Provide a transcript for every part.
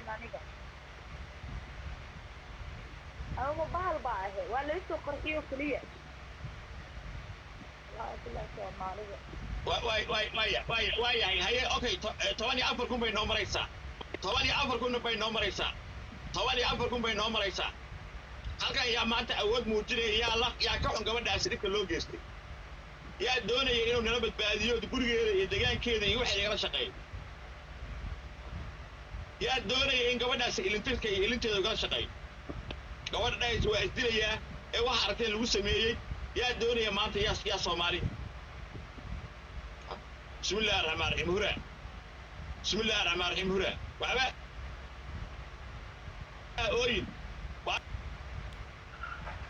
Waalin aniga. Ama bahal baa ahe, waa laysoo qarxiyo keliya. Wallaahi billahi Soomaalida. Waayahay, haye, okay, 14,000 bay noo maraysaa, 14,000 bay noo maraysaa, 14,000 bay noo maraysaa. Halkan yaa maanta awood muujinaya? Yaa la yaa ka xun gabadhaasi dhibka loo geystay? Yaa doonaya inuu nala badbaadiyo gurigeeda iyo degaankeeda iyo waxa igala shaqeeyo? Yaa doonaya in gabadhaasi ilintirka iyo ilinteeda ugala shaqeeyo? Gabadha dhahaysa waa isdilayaa ee waxa aragteen lagu sameeyey, yaa doonaya maanta? Yaa Soomaaliya? Bismi illahi raxmaan raxiim, hura! Bismi illahi raxmaan raxiim, hura! Waxba ooyin,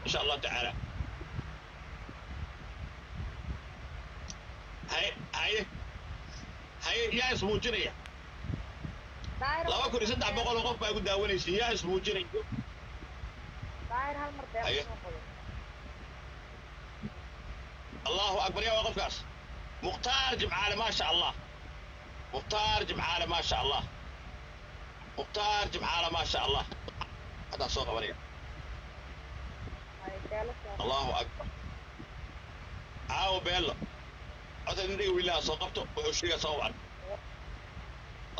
insha Allah tacaala. Haye, haye, haye, yaa ismuujinaya? Daahir. 2,300 oo qof baa igu daawanaysa. Yaa ismuujinaya? Daahir, hal mar Haye. beelo soo qodo. Allahu akbar! Yaa waa qofkaas? Mukhtaar Jimcaale, maasha Allah! Mukhtaar Jimcaale, maasha Allah! Mukhtaar Jimcaale, maasha Allah! Haddaan soo qabanaya. Haye, beelo soo qabo. Allahu akbar! Caawo beello codka nin dhiga wiilaha soo qabto, wuxuu sheegaa soo wacan.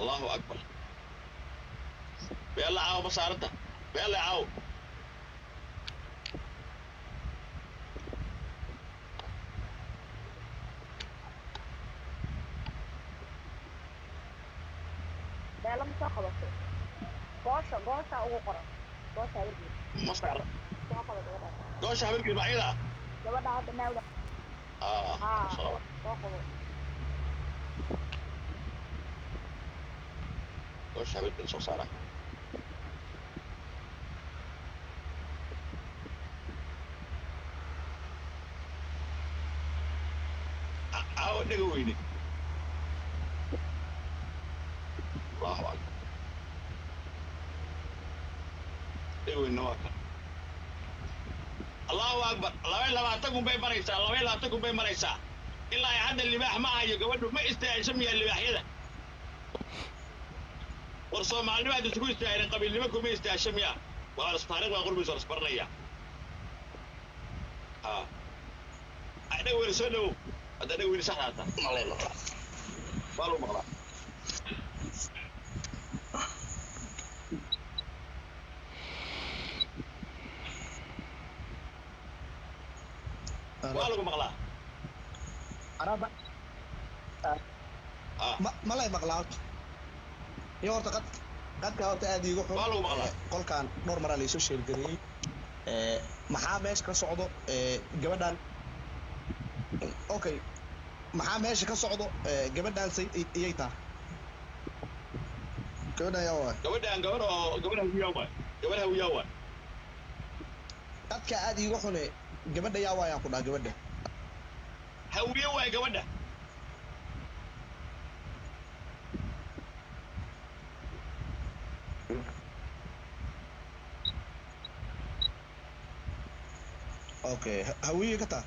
Allahu akbar! Beella caawo ma saaranta? Beella caawo. Beelo ma soo qabatay? Goosha, goosha ugu qoran, goosha habargeed. Ma saaran. Soo qabo gabadha. Goosha habargeed ma ayada? Gabadha hadda naawda. Ah. Haa. Soo qaban. Soo qabo. Goosha habargeed soo saara. Caawo dhega weyne. Allahu akbar! Dhega weyne waa kan. Allahu akbar! 22,000 bay maraysaa, 22,000 bay maraysaa. Ilaa ay hadda libaax ma hayo. Gabadhu ma istaahisho miyaa libaaxyada? War Soomaalinimo hadda isugu istaahilin, qabiilnimo kuma istaahsho miyaa? Waa taariikh baa qurbaysa, la isbaranaya. Ha, dhega weyne, soo dhawow. Hadda dhega weyne saxda hata waa lagu maqlaa. Waa lagu maqlaa. Araba. Ah. Ma lay maqlaa horta? Iyo horta qadka horta aad iigu xun. Waa lagu maqlaa. Qolkan dhowr maraa laysoo sheergareeyey. Maxaa meesha ka socdo? Gabadhan, okay, maxaa meesha ka socdo? Gabadhan say iyay taa gabadhan yaa waay? Gabadhan gabadh oo gabadh Hawiyaa waay, gabadh Hawiyaa waay. Qadka aad iigu xune. Gabadha yaa waayaan ku dhaha gabadha? Hawiye waay gabadha. Okay, Hawiye ka taa?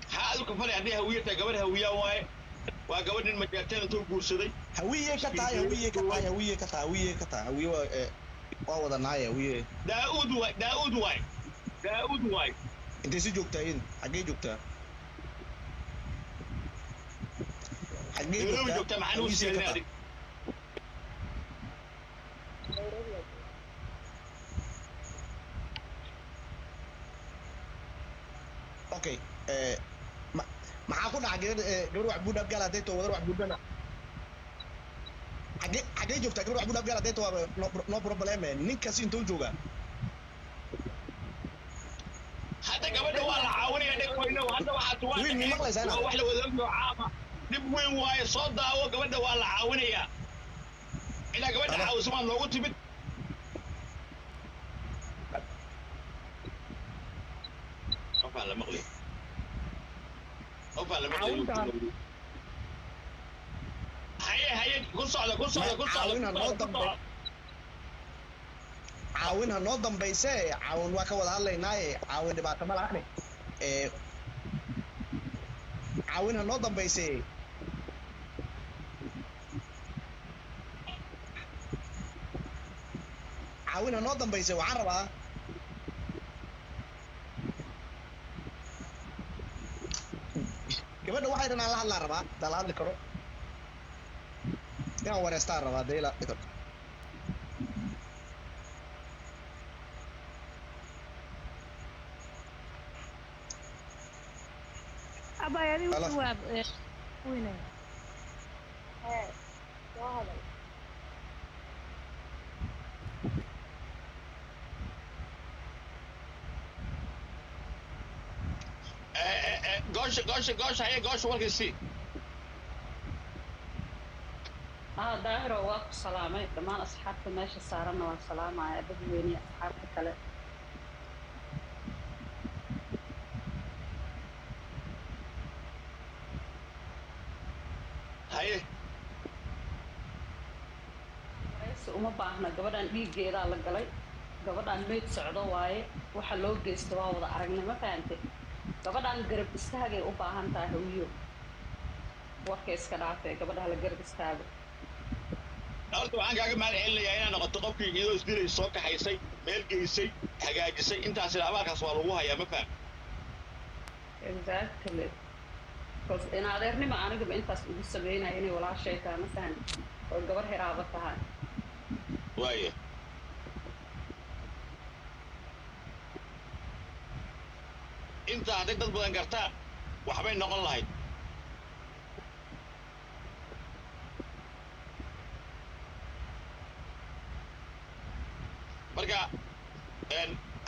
Maxaa adu ka falay haddii Hawiye tahay? Gabadh Hawiyaa waaye, waa gabadh nin Majeerteen intuu guursaday. Hawiye ka tahay, Hawiye ka tahay, Hawiye ka tahay, Hawiye ka tahay. Hawiye waa waa wadanahay Hawiye. Daa'uud waay, Daa'uud waay, Daa'uud waay. Intay si joogtaa iyadu? Xaggee joogtaa? Xaggee Nairobi. joogtaa? Joogtaa, maxaa nugu Hawiye see ka siiyadin tahay? adig? Nairobi aa jooga. Okay, maxaa ku dhacay gabadh? Gabadh wax buudhaab gaal hadday too wadar wax buudhana, xaggee joogtaa gabadh wax buudhaab gaal hadday too? Waa no problem. Ninkaas intuu joogaa? Hadda gabadha waa la caawinaya, dheg weyno. Hadda waxaas waa Wiil, ma maqlaysaa inaad? Waa wax la wada ogyaho caama, dhib weyn waaye. Soo daawo, gabadha waa la caawinayaa. Ilaa gabadha Ama- caawiso maa noogu timid. Qofaan la maqlay, qofaan la maqlay. Caawinta. Haye, haye, ku socda, ku socda, ku socda. Caawin ha Ku noo socda, ku dambe. socda. Caawin ha noo dambayse. Caawin waa ka wada hadlaynaaye. Caawin dhibaato ma lahane. Caawin ha noo dambayse. Caawina noo dambaysay. Waxaan rabaa gabadha waxay dhan aan la hadlaan rabaa, haddaan la hadli karo inaan wareystaan rabaa dee ila hadli karto. Abay adigu Hala. jawaab weyne. Hee, soo hadal. Goosha, goosha, goosha, haye goosha, warkii sii. Ah, Daahiro, waa ku salaamay. Dhammaan asxaabta meesha saaranna waan salaamaya, dadweyne iyo asxaabta kale. Haye. Waraysi uma baahna gabadhan, dhiiggeedaa la galay. Gabadhan meyd socdo waaye, waxa loo geysto waa wada aragnay, ma fahantay? Gabadhan garab istaagay u baahan tahay. Hawiyo, warka iska dhaafee, gabadha la garab istaago. Horta waxaan kaaga mahad celinayaa inaad noqoto qofkii iyadoo isdilay soo kaxaysay, meel geysay, hagaajisay. Intaasina abaalkaas waa lagu hayaa, ma faham? Exactly, because in adeernima anigaba intaas ugu sameynaya inay walaashay tahay, ma fahan, oo gabar heraaba tahay. Waaya, inta hadday dad badan gartaan waxbay noqon lahayd. Marka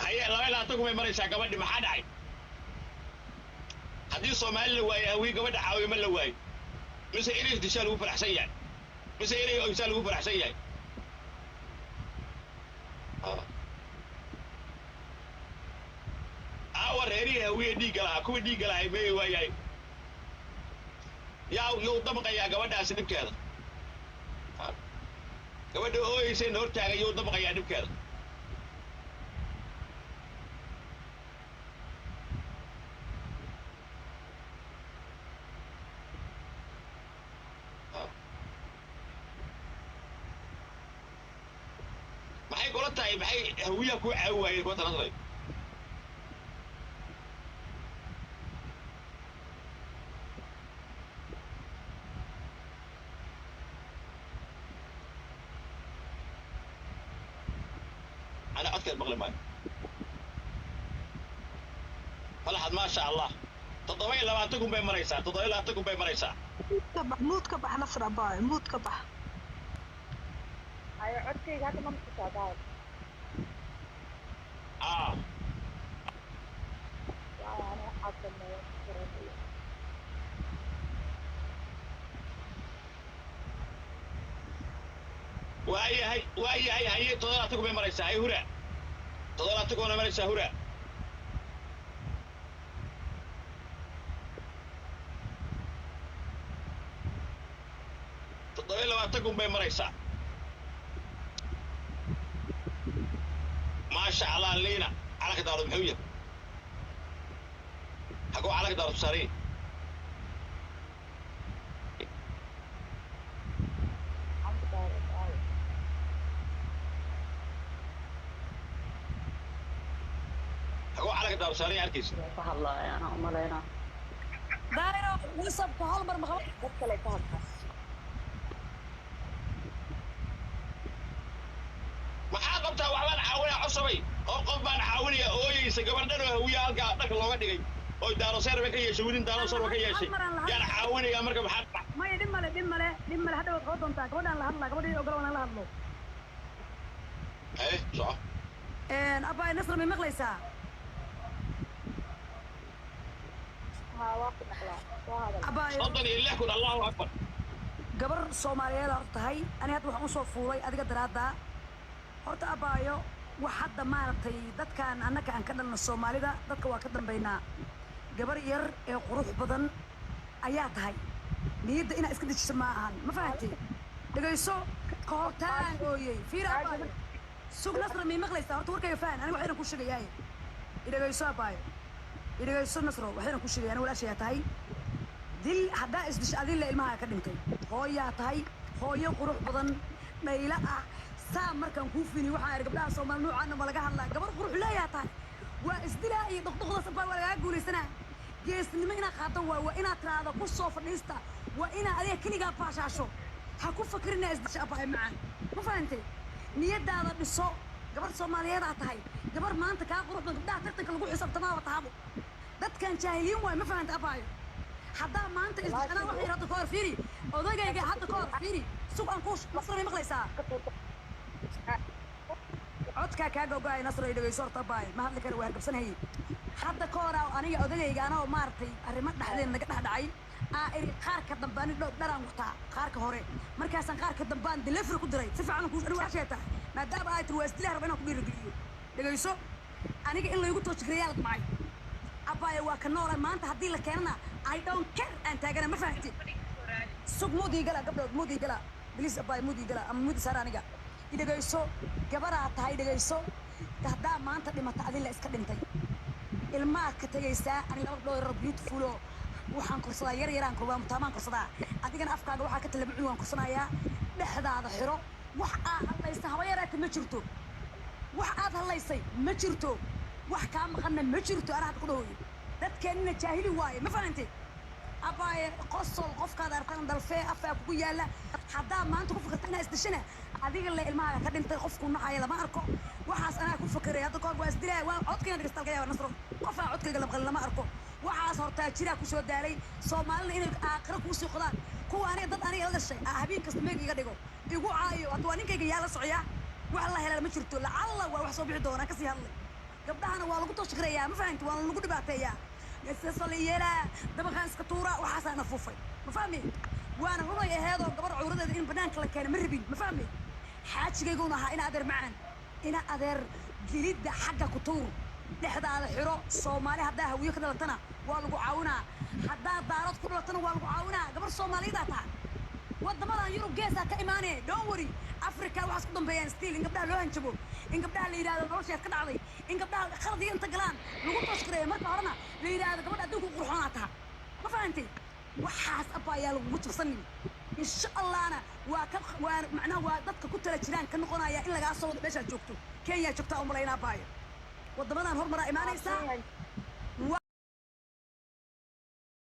haye, 22 kumay maraysaa gabadhi. Maxaa dhacay haddii Soomaali la waayo, Hawiye gabadha caawiyo ma la waayo? Mise inay isdishaa lagu faraxsan yahay? Mise inay oysaa lagu faraxsan yahay? Aawa reerihii Hawiye dhiigga lahaa? Kuwii dhiigga lahay meey waayahay? Yaa yuu damqayaa gabadhaasi dhibkeeda? Gabadha ooyeysayna hortaagan, yuu damqayaa dhibkeeda? Maxay kula tahay? Maxay Hawiyaha kuu caawi waayeen kuwa tanasray? Ana codkeed maqli maayo. Falaxad, maasha Allah, 27,000 bay maraysaa, 27,000 bay maraysaa. Ka bax, mute ka bax, Nasr abaayo, mute ka bax. Ayo, codkayga hadda ma maqashaa, Daahir? Ah. Waayo ana waxaa sameeyo ma garanayo. Waayahay, waayahay. Haye, 27,000 bay maraysaa. Haye hura, 27,000 maraysaa hura. 27,000 bay maraysaa. Maasha Allah. Liina, calanka Daarood muxuu yahay? Xaguu calanka Daarood saaran yahay? Gacanta Daahir aawo? Xaguu calanka Daarood saaran yahay arkaysa? Way ka hadlaaya anaa umalaynaa. Daahiro, WhatsAppka hal mar maqal. Dad kale ka hadlaa. Maxaa qabtaa? Waxbaan caawinaya cosabay oo qof baan caawinaya ooyeysa, gabadhan oo Hawiya halkaa dharka looga dhigay oo Daaroseer bay ka yeeshay, welin Daaroseer ba ka yeeshay, yaan caawinaya. Marka maxaa? Maya, dhib male, dhib male, dhib male. Hadda waad qaban doontaa. Gabadhaan la hadlaa, gabadhii ogola waan la hadlo. Haye, soco. Abay Nasra, may maqlaysaa? Haa, waa ku maqlaa, soo hadal. Abay. 36,000, Allahu akbar. Gabar Soomaaliyeed horta tahay. Ani hadda waxaan usoo fuulay adiga daraaddaa. Horta abaayo, wax hadda maaragtay dadkan annaka aan ka dhalno Soomaalida, dadka waa ka dambaynaa. Gabar yar ee qurux badan ayaa tahay. Niyadda inaad iska dejiso ma ahan, ma fahantay? Dhegayso, kahortaan ooyey. Fiir abaayo, sug. Nasra, may maqlaysaa? Horta warkayga fahan. Aniga waxaynan ku sheegayaaye, idhegayso abaayo, idhegayso Nasro, waxaynan ku sheegaya. Aniga walaashayaa tahay. Dil haddaa isdisho, adilla ilmaha ka dhintay. Hooyaa tahay, hooyo qurux badan, dhaylo ah. Saa markaan kuu fiiniy, waxaan idhi gabdhaha Soomaali noocaana ma laga hadlaa? Gabar qurux leeyaa tahay, waa isdilaa iyo dhuqdhuqdaas baa waa lagaga guulaysanaa. Geesnimo inaad qaado waay, waa inaad tiraahdo ku soo fadhiista, waa inaad adiga keligaa baashaasho. Ha ku fakirin inaad isdisho, abaayo macaan, ma fahantay? Niyadaada dhiso. Gabar Soomaaliyeedaa tahay, gabar maanta kaa qurux badan gabdhaha tartanka lagu xisaabtamaaba tahabo. Dadkan jaahiliin waay, ma fahanta, abaayo? Haddaa maanta anaa waxay hadda ka hor fiiri odagayga, hadda ka hor fiiri, sug aan kuu Nasra, may maqlaysaa? Codkaa kaa gogo-ay, Nasro, ay dhegeyso horta, abaayo, ma hadli kara, waa hargabsanhaye. Hadda ka hor aniga odagayga anoo maaragtay arrimo dhexdeen naga dhex dhacay aa iri qaarka dambe ani dharaan wataa, qaarka hore markaasaan qaarka dambe aan delivery ku diray. Si fiican ku anigu waxay tahay maadaama ay tiri waa isdilaha, raba inaan ku dhiirigeliyo. Dhegeyso, aniga in laygu toojigreeyaa la damcay, abaayo, waa ka noola maanta. Haddii la keenana, I don't care, aan taagana, ma fahanti? Sug, mute ii gala, gabdhood, mute ii gala, please, abaayo, mute ii gala ama mute saar. Aniga idhegeyso, gabaraa tahay, dhegeyso. Haddaa maanta dhimata, adin la iska dhintay, ilmaha ka tegaysaa. Ani laba gabdhood yar beautiful oo waxaan korsadaa, yar yaraan kor waa mutaamaan korsadaa. Adigana afkaaga waxaa ka talaba cun waan korsanayaa. Dhexdaada xiro. Wax aa hadlaysa haba yaraata ma jirto, wax aad hadlaysay ma jirto, wax kaa maqanna ma jirto. Anaa hadda ku dhahoyo, dadkeennina jaahili waaye, ma fahantay, abaaye? Qosol qofkaad arkaan dalfee afaa kugu yaalla. Haddaa maanta ku fikirta inaa isdishana, adiga le ilmahaaga ka dhintay, qofku nacaya lama arko. Waxaas anaa ku fakeray hadda kahor, waa isdilaa, waa codkayga dhegeysta laga yaaba, Nasro. Qofaa codkayga la maqlin lama arko. Waxaas hortaa jiraa kusoo daalay Soomaalina inay aakhiro kuu sii qodaan. Kuwa aniga dad aniga la dhashay aa habeen kasta meeg iga dhigo, igu caayo. Hadda waa ninkayga, yaa la socyaa? Wax la helaa ma jirto, lacalla waa wax soo bixi doonaa. Kasii hadlay gabdhahana waa lagu toshkireeyaa, ma fahanti? Waa lagu dhibaateeyaa, sasoo la yeelaa, dabaqaan iska tuuraa, waxaasaa na fuufay, ma fahmi? Waana runay aheedoo gabar cawradeeda in banaanka la keeno ma rabin, ma fahmi? Xaajigayguna ahaa ina adeer macaan, ina adeer gelidda xagga ku tuur, dhexdaada xiro. Soomaali haddaa Hawiyo ka dhalatana waa lagu caawinaa, haddaa Daarood ku dhalatana waa lagu caawinaa. Gabar Soomaaliyadaa tahay, wadamadan Yurub geesaa ka imaanaya. Don't worry, Africa waxaas ku dambeeyaan still in gabdhaha loo hanjabo, in gabdhaha la yidhahdo nolosheed ka dhacday, in gabdhaha khalad iyo inta galaan lagu tooshgareeyo, marka horena la yidhaahdo gabadha adduunka u qurxoonaa taha, ma fahantay? Waxaas abba ayaa lagugu jabsanin, insha Allahna waa ka waa macnaha waa dadka ku tala jiraan ka noqonaya in lagaa soo wado meeshaad joogto. Kenya joogtaa u malaynaa, baayo, wadamadan hormaraa imaanaysaa.